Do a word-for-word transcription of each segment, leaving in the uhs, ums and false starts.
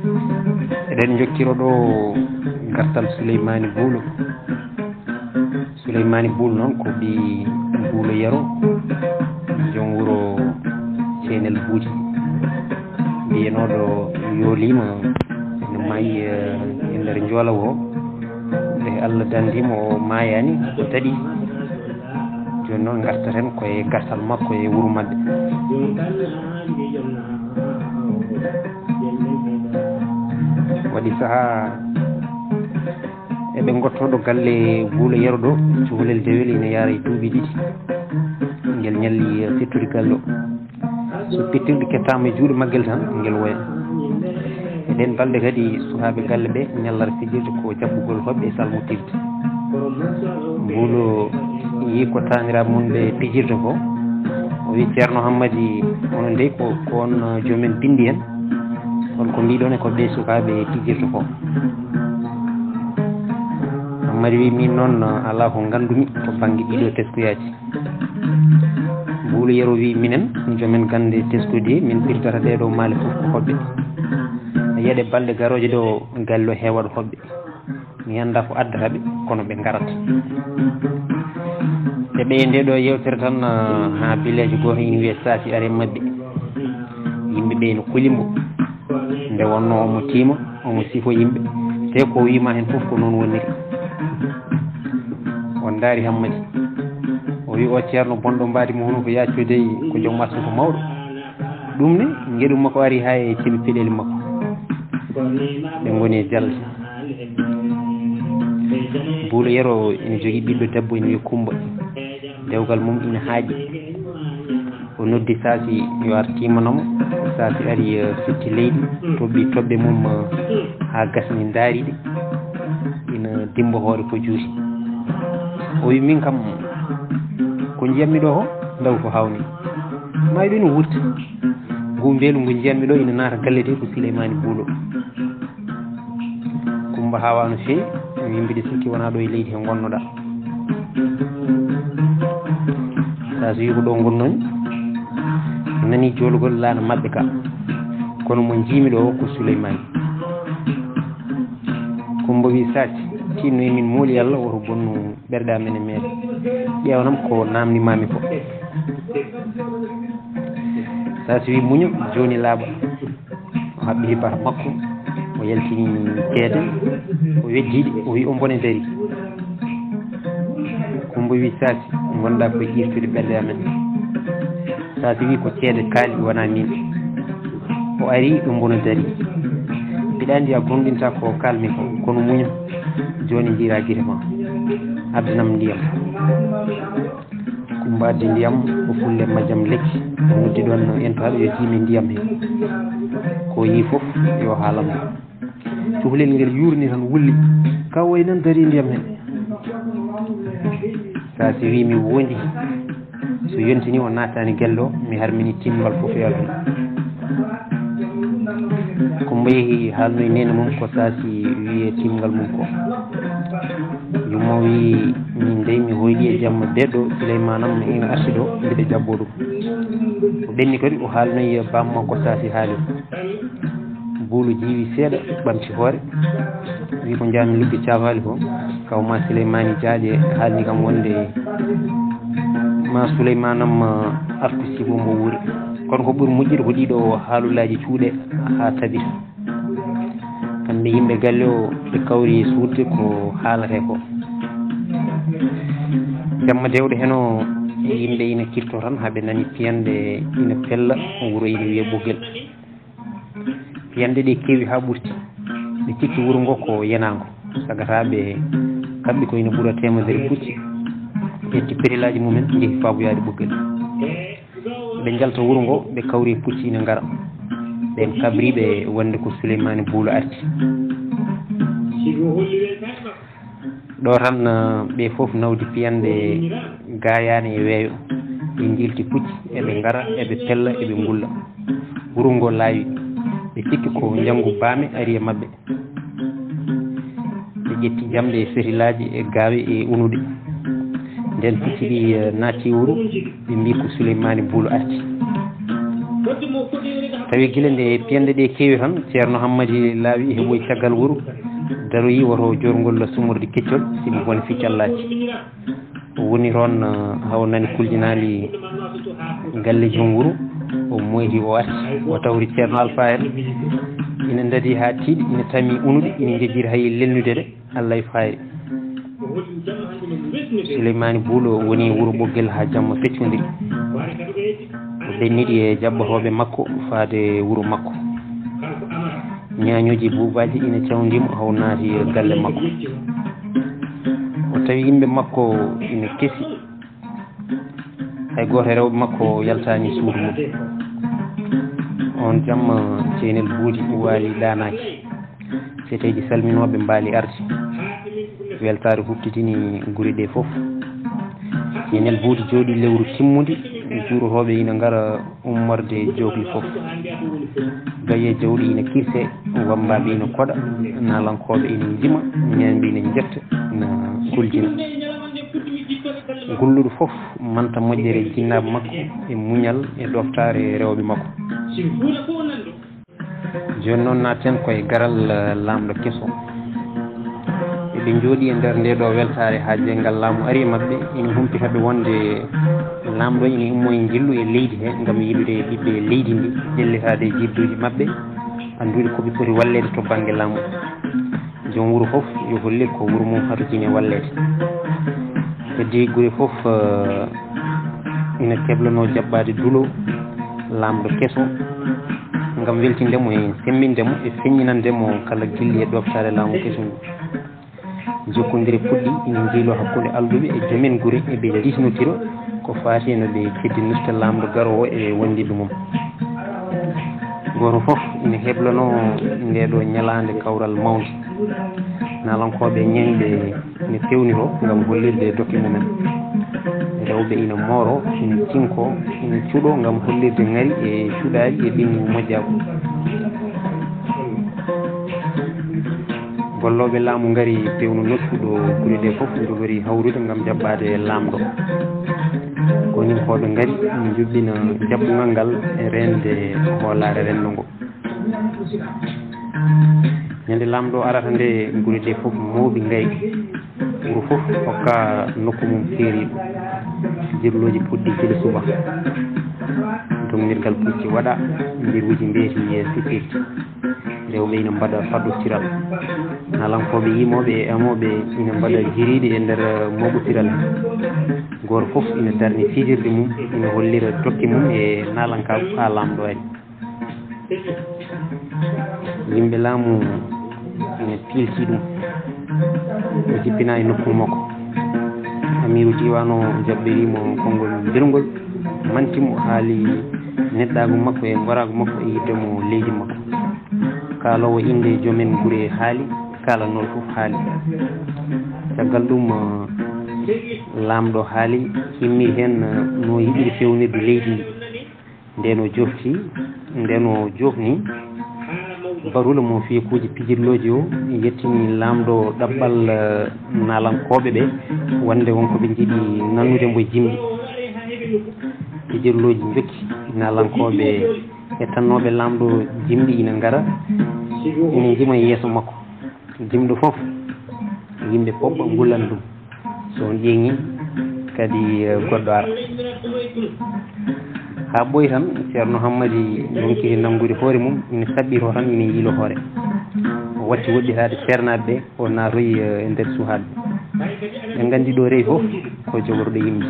Eɗen njokkiro ɗo gartal Suleymaani Buulo. Suleymaani Buulo noon ko ɓii Buulo Yero, joom wuro Ceenel Buuji, mbiyanooɗo yooliima ene maayi, eh, e nder Njoola o. Nde Allah danndii mo, o maayaani, o daɗii. Jooni noon, ngartaten ko e gartal makko e wuro maɓɓe. Waɗi sahaa eɓe ngottoo ɗo galle Buulo Yero ɗo, cukalel dewel ina yaara e duuɓi ɗiɗi. Ngel ñalli fettude galle o. So fettirde kettaama e juuɗe maggel tan, ngel woya. E ɗeen balɗe kadi, sukaaɓe galle ɓe ñallata fijirde ko jaɓɓugol hoɓɓe e salmotirde. Buulo yii ko taaniraaɓe mum ɓe pijirta ko. O wii, "Ceerno Hammadi, onon dey ko, ko on, uh, joomen binndi en. Kono ko mbiɗon e ko ɓe sukaaɓe pijirta ko." Hammadi wii, "Min noon, uh, alaa ko nganndumi to bannge ɗiɗo teskuyaaji." Buulo Yero wii, "Minen, joomen gannde teskude, min pirtata ɗee ɗoo maale fof ko hoɓɓe. Yeɗe balɗe garooje ɗo, galle o heewat hoɓɓe. Mi anndaa ko addata ɓe, kono ɓe ngarat." Ɓe ɓeyi ndee ɗoo yeewtere tan, ah, haa bileejo gooto ina wiyee Saasi ari e maɓɓe. Yimɓe ɓe ina kuli mo. Nde wonnoo omo tiima, omo sifoo yimɓe. Te ko o wiima heen fof ko noon woniri. O ndaari Hammadi. O wii, "O ceerno bonɗo mbaadi mo hono ko yaaccoo dey ko joom arsuko mawɗo. Ɗum ne, ngeɗu makko ari haa e cebi peɗeeli makko." Ɓe ngoni e jalle. Buulo Yero ina jogii ɓiɗɗo debbo ina wiyee Kummba. Dewgal mum ina haaƴi. O noddi Saasi yo ar tiimano mo. Saasi ari, eh, fitti leydi, toɓɓi toɓɓe mum, eh, haa gasni ndaari ɗe. Ina dimmba hoore ko juuti. O wi, "Min kam, ko njiyatmi ɗo ko, ndaw ko haawnii. Maayo ɗo ina wurti. Ngu mbeelu ngu njiyatmi ɗo ina naata galle de ko Suleymaani Buulo." Kummba haawa no feewi, o wi, "Mbiɗa sikki wonaa ɗo e leydi he ngonnoɗaa." Saasi wi, "Ko ɗo ngonnoomi. Nani joolugol laana maɓɓe ka. Kono mo njiimi ɗo ko Suleymaani." Kummba wi, "Saasi, tinno e min mooli Yalla, woto bonnu ɓerɗe amen e meeɗen. Ƴeewanam ko naamnimaami ko." Saasi wi, "Muño, jooni laaɓa." O haɓɓi hibbata makko, o yaltini ceede, o weddi ɗe, o wi, "On mbone dari." Kummba wi, "Saasi, ngonɗaa koye iirtude ɓerɗe amen." Saasi wi, "Ko ceede kaali, wonaa miin." O ari, ɗum mbono dari. "Mbiɗa anndi a gomɗinta ko kaalmi ko, kono muño, jooni njiiraa gite ma. Addanam ndiyam." Kummba addi ndiyam, o fulli e majjam lekki, o noddi ɗoon entaaɗo yo jiimi ndiyam he. Ko yii fof yo haalan mo. Cukalel ngel yuurni tan wulli, "Ka o wayi nan darii ndiyam he." Saasi wi, "Mi wondi. So yonti ni o naataani galle o, mi harmini timmal fof e aduna." Kummba yehi haalnoyi neene mum ko Saasi wi e timgal mum ko. Yumma wi, "Min dey mi hoyɗi e jamma beeɗo, Suleymaana am ina arti ɗo, mbiɗa jaɓɓoo ɗum." O ɓenni kadi o haalnoyi bamma ko Saasi haali. Buulo jiiwi seeɗa, ɓamti hoore, wi, "Ko njaami lugge caafaali ko, kaw ma Suleymaani Jaaƴe haalni kam wonde ma Suleymaana am artu sibo mbo wuuri." Kono ko ɓuri moƴƴude ko ɗiɗo haalulaaji cuuɗe haa tabita. Kamɓe yimɓe galle o, ɓe kawri e suuɗde ko haalate ko. Jamma dewɗe heno, yimɓe ina kirto tan, haa ɓe nani piyanɗe ina pella, wuro ina wiyee Ɓoggel. Piyanɗe ɗe keewi haa ɓurti. Ɓe cikki wuro ngo ko yenaango. Sagata ɓe kaɓɓi ko ina ɓura teemedere pucci. Ƴetti petelaaji mumen, njehi faaboyaade Ɓoggel. Ɓe njalta wuro ngo, ɓe kawri e pucci ina ngara. Ɓeen kabriiɓe wonde ko Suleymaani Buulo arti. Ɗo tan, eh, ɓe fof nawdi piyanɗe gaayaane e weeyo. Ɓe njiilti pucci, eɓe ngara, eɓe pella, eɓe ngulla. Wuro ngo laawi. Ɓe cikki ko njanngu baame ari e maɓɓe. Ɓe ƴetti jamɗe e fetelaaji e gaawe e unuɗe. Nden pucci ɗi, eh, naatti wuro, ɓe mbii ko Suleymaani Buulo arti. Tawi gila nde piyanɗe ɗe keewi tan, Ceerno Hammadi laawi heɓoyi caggal wuro, daroyi woto joorngol sumorde keccol, sibu bone fii callaaji. O woni toon, eh, haw nani kuljinaali galle joom wuro, o moyti, o arti, o tawri Ceerno Alfa en. Ina ndadi haa tiiɗi, ina tami unude, ina njejjiri hay lelnude de. Allah e faayre. Suleymaani Buulo woni wuro Ɓoggel haa jamma feccondiri. O ɓenniɗi e jaɓɓotooɓe makko faade wuro makko. Ñaañooji buubaaji ina cawndii mo, haw naati e galle makko. O tawi yimɓe makko ina kesi. Hay gooto e rewɓe makko yaltaani suudu mum. Oon jamma, Ceynel Buudi waali ɗaanaaki. Seeteeji salminooɓe mbaali arde. Weltaare huɓtitini gure ɗe fof. Ceynel Buudi jooɗii lewru timmundi, juurotooɓe ina ngara ummorde jookli fof. Gaye jawɗi ina kirse, wammbaaɓe ina koɗa, naalankooɓe ina njima, ñaamɓe ina njetta, ina kuljina. Gulluɗo fof manta moƴƴere jinnaaɓe makko e muñal e ɗoftaare rewɓe makko. Jooni noon, naaten ko e garal, eh, laamɗo keso. Eɓe njooɗii e nder ndee ɗoo weltaare haa jeyngal laamu ari e maɓɓe, ina humpita ɓe wonde laamɗo ina immoo e njillu e leydi he ngam yiɗude ɓiɓɓe leydi ndi, ƴellitaade e jidduuji maɓɓe, anndude ko ɓe poti walleede to bannge laamu. Joom wuro fof yo hollir ko wuro mum hatojini e walleede. Heddi gure fof, eh, ina keblanoo jaɓɓaade dulo laamɗo keso ngam weltinde mo e semmbinde mo e feññinande mo kala gilli e ɗoftaare laamu keso ngu. Jokkondire puɗɗii ina njiyloo hakkunde alɗuɓe e joomen gure, eɓe diisnotira ko faati e no ɓe teddinirta laamɗo garoowo e wondiiɓe mum. Gooto fof ina heblanoo ndee ɗoo ñalaande kawral mawnde. Naalankooɓe e ñeeñɓe ina peewniroo ngam hollirde dokke mumen. Rewɓe ina mooroo, ina cinkoo, ina cuɗoo ngam hollirde ŋari e cuɗaari e ɓinngu moƴƴaagu. Gollooɓe laamu ngari peewno nokku ɗo gure ɗee fof njogori hawrude ngam jaɓɓaade laamɗo. Koninkooɓe ngari njuɓɓina jaɓɓungal ngal e reende hoolaare renndo ngo. Ñande laamɗo arata nde, gure ɗee fof mooɓi ngayɗi. Wuro fof hokka nokku mum keeriiɗo. Jirlooji puɗɗii gila suba. Dognirgal pucci waɗa, mbiruuji mbeeti e sifirji. Rewɓe ina mbaɗa faddotiral. Naalankooɓe yimooɓe e amooɓe ina mbaɗa jiriiɗi e nder mooɓotiral he. Gooto fof ina darni fijirde mum, ina hollira dokke mum e naalankaagu haa laamɗo ari. Yimɓe laamu ina piilti ɗum, ɓe jippina e nokku makko. Amiiru diiwaan o jabbiri mo konngol mbirngol, manti mo, haali neɗɗaagu makko e ngoraagu makko e yiɗde mo leydi makko. Kaaloowo innde joomen gure haali, kaalannoɗo fof haali. Caggal ɗum, laamɗo haali, himmiri heen no yiɗiri feewnirde leydi ndi. Ndeen o jofti, ndeen o joofni barula mo fii kuuji pijirlooji o, yettini laamɗo ɗaɓɓal, eh, naalankooɓe ɓe, wonde won ko ɓe njiɗi nanude mbo jimɗi. Pijirlooji njokki, naalankooɓe hettannooɓe laamɗo jimɗi ina ngara, ina njima e yeeso makko. Jimɗo fof, yimɓe fof ngullan ɗum. So on ƴeeŋii kadi, eh, goɗɗo ara. Haa ɓooyi tan, Ceerno Hammadi ronkiri nanngude hoore mum, ina saɓɓitoo tan, ina yiiloo hoore. O watti woɗɗitaade seernaaɓe ɓe, o naatoyi, eh, e nder suhaaɓe. Ɓe nganndi ɗo rewi fof ko jogorɗo yimɓe.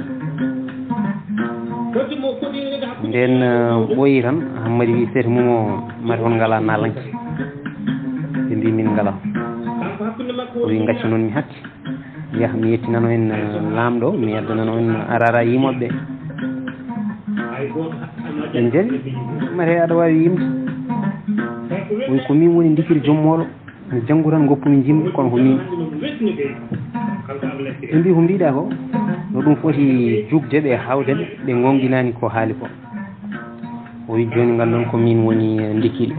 Ndeen, eh, ɓooyi tan, Hammadi wi seeɗa mum o, mate on ngalaa naalanke. Ɓe mbi min ngalaa. O wi ngaccu noon mi hatti. Yah, mi yettinano en, eh, laamɗo, mi addanano en arara yimooɓe ɓe. Ɓe njaɓi, mate aɗa waawi yimde. O wi ko min woni ndikiri jom moolo. Mi janngu tan, ngoppu mi jimɗi, kono ko min. Ɓe mbi ko mbiɗa ko, no ɗum foti jugde ɓe, hawde ɓe, ɓe ngonginani ko haali ko. O wi jooni ngal ɗon ko min woni ndikiri.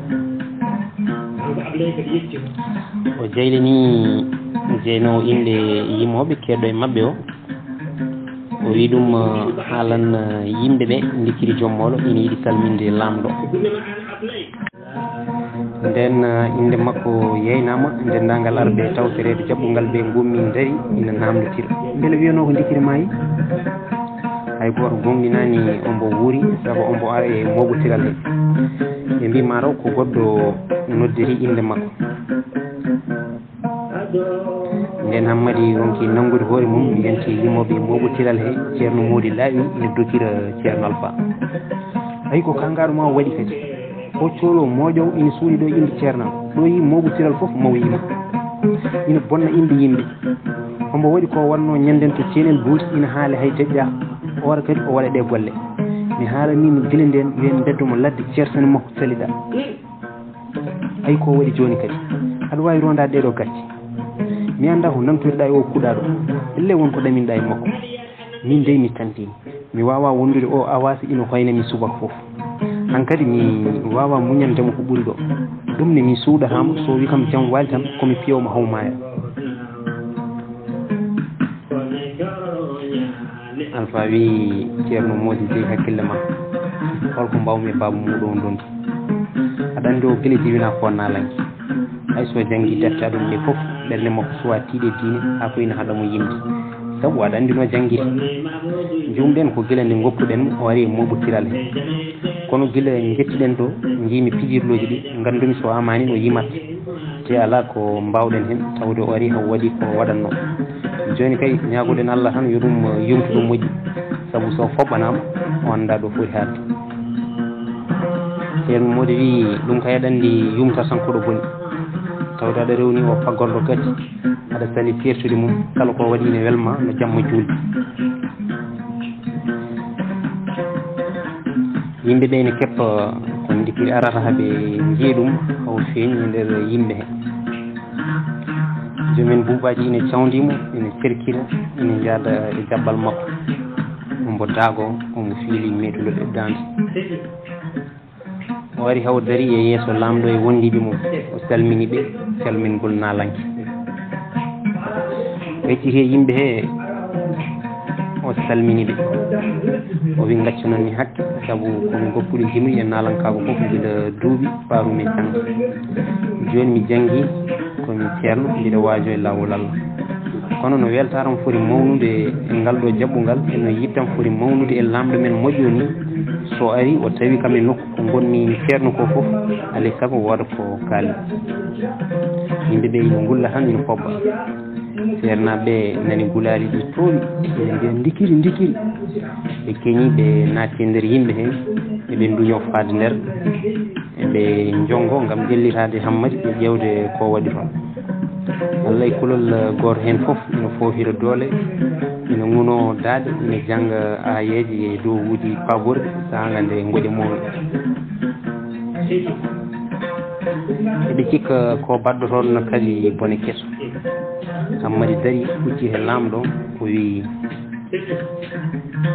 O jaylini jeynowo innde yimooɓe keedɗo e maɓɓe o. O wi ɗum, eh, haalan, eh, yimɓe ɓe ndikiri jom moolo ina yiɗi salminde laamɗo. Nden, eh, innde makko yeynaama, denndaangal arɓe tawtoreede jaɓɓungal ɓe ngummi ndari ina naamndotira. Mbele wiyanoo ko ndikiri maayi? Hay gooto goongɗinaani ombo wuuri, sabu ombo ara e mooɓotiral he. Ɓe mbii ma taw ko goɗɗo noddiri innde makko. Nden Hammadi ronki nanngude hoore mum, yanti yimooɓe mooɓotiral he, Ceerno Moodi laaɓi ina doggira Ceerno Alfa. Ayi ko kangaaɗo ma o waɗi kadi. O coolo mooƴowo ina suuɗi ɗo innde ceernam. Ɗo yi mooɓotiral fof maw yima. Ina bonna innde yimɓe. Hombo waɗi ko wonno ñanden to ceenel buuti ina haale hay deƴƴa. Ora kadi o waɗa ɗe golle. Mi haalani mo gila nden, wiyen mbeddo mo ladde ceersani makko saliɗa. Ayi ko waɗi jooni kadi? Aɗa waawi rondaade ɗee ɗoo gacce. Mi anndaa ko nangtoyɗaa e oo kuɗaaɗo. Ellee won ko ɗaminɗaa e makko. Min dey mi tantiima. Mi waawaa wondude oo awaasi ina hoyna mi subaka fof. Hankadi mi waawaa muñande mo ko ɓuri ɗoo. Ɗum ne mi suuɗataa mo, so o wi kam jam waali tan ko mi piyowo mo haw maaya. Alfa wi Ceerno Moodi dey hakkille ma. Holko mbawmi e baaba muuɗo on ɗon? Aɗa anndi o gila jibinaa ko naalanke. Hay so janngi defte aduna ɗe fof, ɓernde makko suwaa tiiɗe diine, haa ko ina haɗa mo yimde. Sabu aɗa anndi no janngi. Njuumɗen ko gila nde ngoppuɗen mo, o ari e mooɓotiral he. Kono gila njettuɗen ɗo, njiimi pijirlooji ɗi, nganndumi so amaani no yimat. Te alaa ko mbaawɗen heen, tawde o ari haw waɗi ko waɗatnoo. Jooni kay, ñaagoɗen Allah tan yo ɗum yumtu ɗum moƴƴi, sabu so foɓɓanaama, o anndaa ɗo foti haaɗde. Ceerno Moodi wiyi, ɗum kay aɗa anndi yumta tan ko ɗo boni. Tawde aɗa rewni o faggorɗo gati, aɗa sali ceertude mum, kala ko waɗi ne welma no jamma juulde. Yimɓe ɓe ene keppa ko ndikiri arata haa ɓe njiya ɗum, haw feeñi e nder yimɓe he. Joomen buubaaji ina cawndii mo, ina cerkira, ina njaada e jabbal makko. Ombo daago, ombo fiili meetulo e daande. O ari haw dari e yeeso laamɗo e wondiiɓe mum. O salmini ɓe, salmingol naalanke. Wecciti e yimɓe he, o salmini ɓe. O wi, ngaccanon mi hakke, sabu ko mi goppuɗo jimuy e naalankaagu fof gila duuɓi faarumi tan. Jooni mi janngi ko mi ceerno, mbiɗa waajo e laawol Allah. Kono no weltaaram foti mawnude e ngal ɗo jaɓɓungal, e no yittam foti mawnude e laamɗo men moƴƴo ni, so ari o tawi kam e nokku ko ngonmi ceerno ko fof, alay sago wooda ko kaali. Yimɓe ɓe ina ngulla tan ina pobba. Seernaaɓe ɓe nani gulaali ɗi toowi, ɓe mbiya, "Ndikiri, ndikiri." Ɓe keñi, ɓe naatti e nder yimɓe he, eɓe nduñoo faade nder, eɓe njonngo ngam ƴellitaade Hammadi e ƴeewde ko waɗi toon. Wallay kulol gooto heen fof ina foofira doole, ina ŋunoo daaɗe, ina jannga aayeeje e dowuuji paaborɗi, saanga nde ngoƴa mawni. Eɓe cikka ko baɗɗo toon kadi bone keso. Hammadi dari, hucci he laamɗo, o wiyi,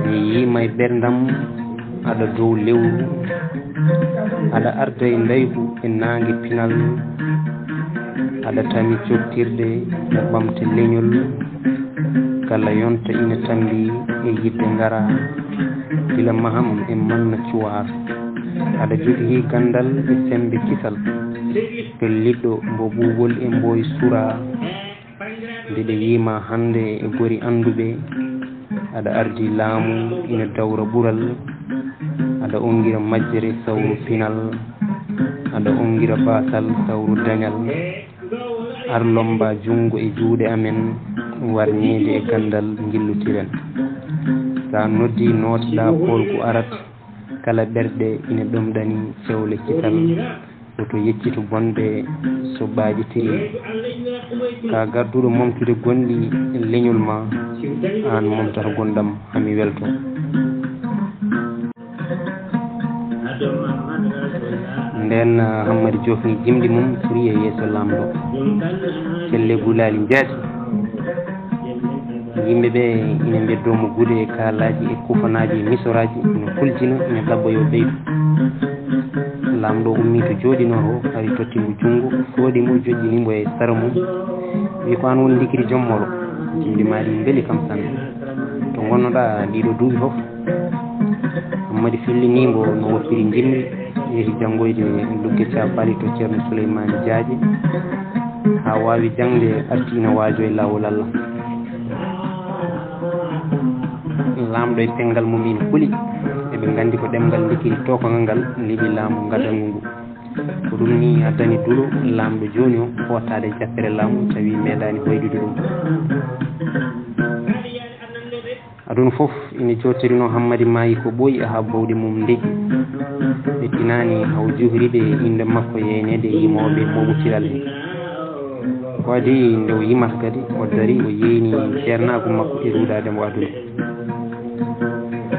"Mi yiima e ɓerndam aɗa dow lewru, aɗa arda e ndaygu e naange pinal, aɗa tami cottirde e ɓamte leñol, kala yonta ina tambi e yidde ngara, gila maham e manna cuwar. Aɗa jogii ganndal e semmbe kisal, pelliɗɗo mbo ɓuuɓol e mboy sura." Nde ɓe yiima hannde e gori annduɓe, aɗa ardi laamu ina dawra ɓural, aɗa ongira majjere sawru pinal, aɗa ongira baasal sawru dañal, ar lomba junngo e juuɗe amen, war ñeende e ganndal njillotiren. Sa noddi nootoɗaa poolgu arat, kala ɓerɗe ina ɗomɗani cewle kisal. Woto yeccitu bonɓe so ɓaaƴitiri. Ka garduɗo momtude gonɗi leñol ma, aan momtata gonɗam hami welto. Nden, ah, Hammadi jofni jimɗi mum, turi e yeeso laamɗo. Celle gulaali njaati. Yimɓe ɓe ina mbeddoo mo gude e kaalaaji e kufanaaji e misoraaji, ina kuljina, ina ɗabba yo ɓeydu. Laamɗo ummii to jooɗinoo to, ari totti mo junngo, fooɗi mo, joƴƴini mo e sara mum. Wi ko aan woni ndikiri jommolo. Jimɗi maa ɗi mbeli kam sanne. To ngonnoɗaa ɗiɗo duuɓi fof? Hammadi fillini mbo no woppiri jimɗi. Yehi janngoyde Lugge Capaali to Ceerno Suleymaani Jaaje, haa waawi jaŋde, arti ina waajoo e laawol Allah. Laamɗo e penngal mum ina huli, eɓe nganndi ko ɗemngal ndikiri tookangal ngal liɓi laamu ngadangu ngu. Ko ɗum nii addani duɗo laamɗo jooni o footaade e jappere laamu, tawi meeɗaani hoyɗude ɗum. Aduna fof ina jooɗtorinoo Hammadi maayi ko ɓooyi haa bowɗe mum ndeƴƴi. Ɓe tinaani haw juhriɓe e innde makko yeyneede e yimooɓe mooɓutiral he. Ko adii nde o yimata kadi, o darii, o yeeyni ceernaagu makko e ruudaade mbo aduna.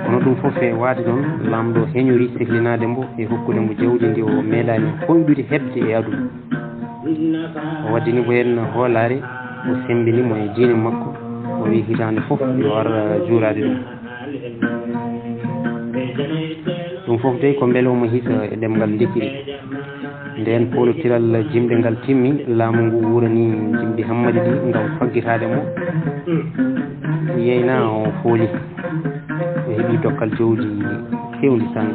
Kono ɗum fof feewaade noon, laamɗo heñori sehlinaade mbo e hokkude mbo jawdi ndi o meeɗaani hoyɗude heɓde e aduna. O waddini mbo heen hoolaare, o semmbini mo e diine makko, o wiyi hitaande fof yo ar juuraade ɗum. Ɗum fof dey ko mbele omo hisa e ɗemngal ndikiri. Ndeen poolotiral jimɗe ngal timmi, laamu ngu wuurani jimɗi Hammadi ɗi ngam faggitaade mo. Yeynaa o fooli, o heɓi dokkal jawdi keewndi sanne.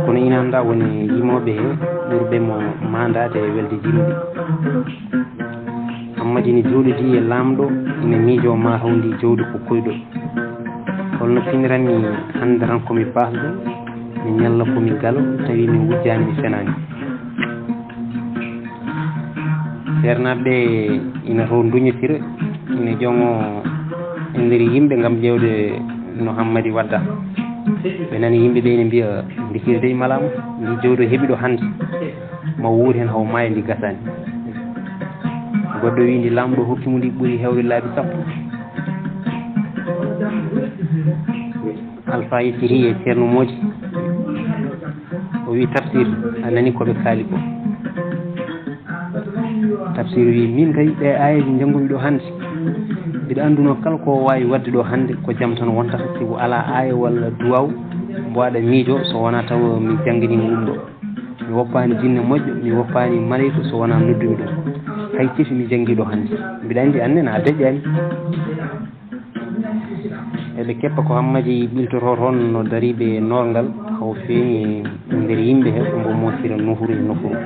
Kono ina anndaa won e yimooɓe he ɓurɓe mo maandaade e welde jimɗi. Hammadi ina juulidi e laamɗo, ina miijoo maa taw ndi jawdi ko koyɗol. Holno finiranmi hannde tan ko mi paasɗo, mi ñalla ko mi galo, tawi mi wujjaani, mi fenaani. Seernaaɓe ɓe ina to nduñotira, ina ƴoŋoo e nder yimɓe ngam ƴeewde no Hammadi wadda. Ɓe nani yimɓe ɓe ina mbiya, "Ndikiri dey malaama, ndi jawdi o heɓi ɗo hannde, ma wuur heen haw maaya ndi gasaani." Goɗɗo wiyi, "Ndi laamɗo hokki mo ndi ɓuri heewde laabi sappo." Alfa yettitii e Ceerno Moodi. O wiyi, "Tafsir, a nani ko ɓe kaali ko?" Tafsir wiyi, "Min kay, ɗe aayeeje njanngu-mi ɗo hannde, mbiɗa anndunoo kala ko waawi waɗde ɗo hannde, ko jam tan wontata, sibu alaa aaya walla duwaaw mbo aɗa miijoo so wonaa tawa mi jannginiima ɗum ɗo. Mi woppaani jinne moƴƴo, mi woppaani maleyka so wonaa noddu-mi ɗum. Hay tefi mi janngii ɗo hannde. Mbiɗa anndi aan nene a deƴƴaani." Eɓe keppa ko Hammadi ɓiltotoo toon no dariiɓe noorngal, haw feeñi nder yimɓe he, mbo moosira nofuru e nofuru.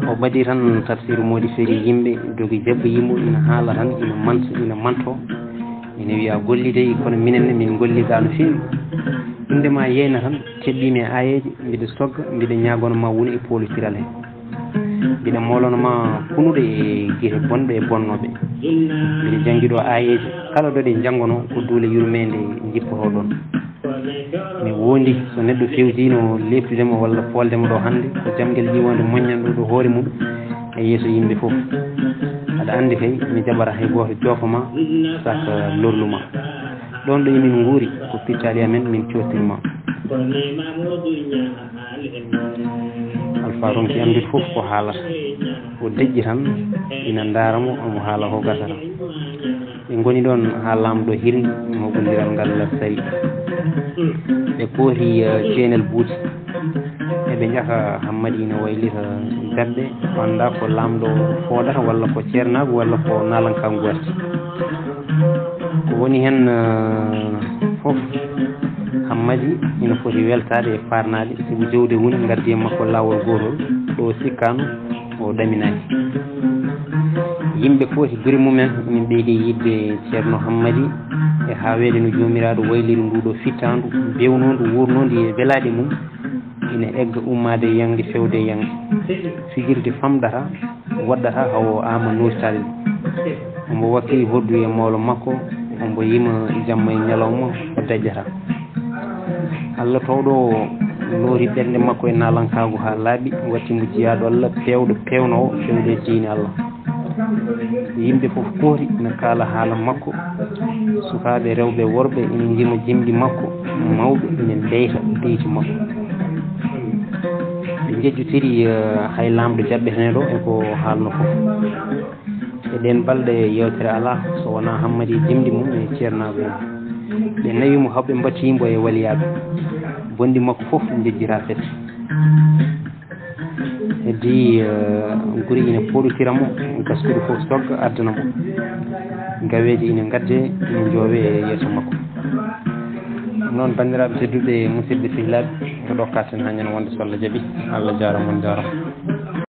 O ɓadii tan Tafsiru Moodi ferii yimɓe, dogi jabboyii mo, ina haala tan, ina manta, ina mantoo, ina wiya, "Golli dey, kono minen ne, min ngolli gaa no feewi. Innde maa yeyna tan, keɓɓii mi e aayeeje, mbiɗa sogga, mbiɗa ñaagono ma wonu e poolotiral he." Mbiɗa moolana ma kunuɗe e gite bonɓe e bonnooɓe. Mbiɗa janngi ɗo aayeeje. Kala ɗo ɗe njanngonoo ko duule yurmeende njippotoo ɗoon. Mi woondi so neɗɗo fewjiino leeftude mo walla foolde mo ɗo hannde, ko jamgel ƴiwoonde moƴƴanɗo ɗo hoore mum e yeeso yimɓe fof. Aɗa anndi kay, mi jaɓataa hay gooto joofo ma, saka lorlu ma. Ɗoon ɗo emin nguuri, ko pittaali amen min coottir ma. Alfa ronki anndude fof ko haalata. O deƴƴi tan, ina ndaara mo, omo haala ko gasata. Ɓe ngoni ɗoon haa laamɗo hirni moɓondiral ngal sari. Ɓe kooti, eh, ceenel buuti. Eɓe ƴaka Hammadi ina waylita jaɓɓe, o anndaa ko laamɗo fooɗata walla ko ceernaagu walla ko naalankaagu waɗata. Ko woni heen, eh, fof, Hammadi ina foti weltaade e faarnaade, sibu jawdi woni ngaddi e makko laawol gootol, ɗo o sikkaano o ɗaminaaki. Yimɓe fof e gure mumen ina ɓeydi yiɗde Ceerno Hammadi e haaweede no Joomiraaɗo wayliri ndu ɗo fittaandu bewnoondu, wuurnoondu e belaaɗe mum, ina egga ummaade e yaŋde, fewde e yaŋde, fijirde famɗata, waɗɗata hawo ama nootitaade ɗum. Omo wakkili hoddu e moolo makko, omo yima jamma e ñalawma, o daƴƴata. Allah toowɗo o loori ɓernde makko e naalankaagu haa laaɓi, watti mo jiyaaɗo Allah, peewɗo, peewnoowo, fewde e diine Allah. Yimɓe fof koori ina kaala haala makko. Sukaaɓe rewɓe e worɓe ina njima jimɗi makko, mawɓe ina mbeyta beyti makko. Ɓe njejjitiri, eh, hay laamɗo jaɓɓeteneɗo e ko haalno fof. E ɗeen balɗe yeewtere alaa so wonaa Hammadi e jimɗi mum e ceernaagu mum. Ɓe nawi mo, haw ɓe mbaccii mbo e waliyaaɓe. Bonɗi makko fof njejjiraa fes. Heddii, eh, guri ina pooɗotira mo, gaskuɗi fof sogga addana mo. Gaweeje ina ngadde, ina njoowe e yeeso makko. Noon, banndiraaɓe tedduɓe, musidɓe sehilaaɓe, ko ɗo kaasen haa ñande wonde, so Allah jaɓi. Allah jaaraama, on njaaraama.